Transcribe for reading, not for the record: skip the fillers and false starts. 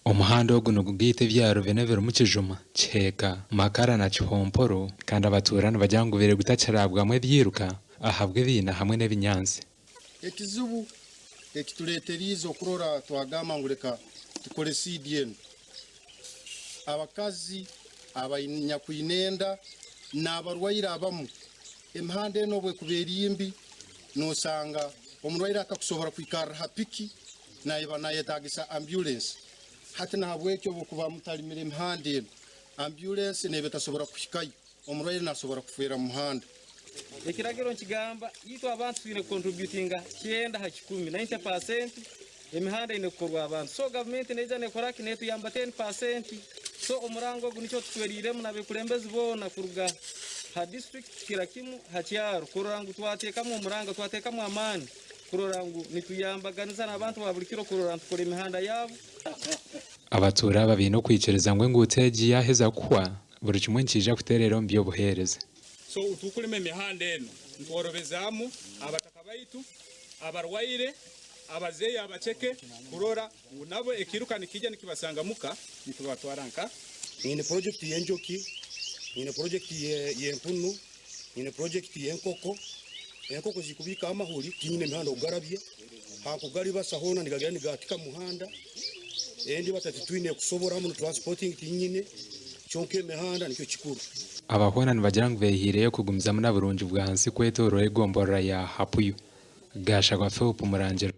Omuhanda ogu nigugaita ebyaro bina ebirimu Kijuma, Kiheeka, Makara na Kihomporo kandi abatuura nibagira ngu gubaire gutakiraabwamu ebyiruka ahabw'ebiina hamwe n'ebinyaatsi. Ekizibu ekituleteriize okurora twagamba ngu leka tukole seed enu, abakazi abanyakwine enda n'abarwaire abamu, emihanda enu obu ekuba eri mbi nosanga omurwaire atakusobora kwikarra ha piki naiba nayetagisa ambulensi. Hati nahabweki obu okuba mutalimire emihanda enu, ambulensi neba etasobora kuhikayo. Omurwaire nasobora kufeera mu muhanda. Ekiragiro nikigamba itwe abantu twine kukontributinga 90%, 90%, emihanda eine kukorwa abantu. So gavumenti neija nekora ki? Netuyamba 10%. So omurango ogu nikyo tucweriremu n'abekulembezi boona kuruga ha district kuhikira kimu ha kyaro kurora ngu twatekamu omuranga, twatekamu amaani kurora ngu nituyambaganiza n'abantu ba buri kiro kurora nitukora emihanda yaabo. Abatuura aba baine okwikiriza ngu enguuto egi yaaheza kuhwa, Buri kimwe nikiija kutereera omu by'obuheereza. So tukulima emihanda enu nitworobezaamu abataka baitu, abarwaire, abazeeyi abaceke kurora ngu nabo ekiiruka nikiija nikibasanga muka nitubatwara nka. Nyine purojekiti y'enjoki, nyine purojekiti y'empunu, nyine purojekiti y'enkoko. Enkoko zikubiika amahuri tinyine mihanda okugarabya, hankugaribasa hoona nigagira nigaatika omu muhanda. Endi bata titwine kusobora hamu transporting tinyine, kyonka emihanda nikyo kikuru. Aba hoona nibagira ngu behiireyo kugumizamu na burungi bwansi kwetorora egomborora ya Hapuyu. Gashagwa Philp Murangira.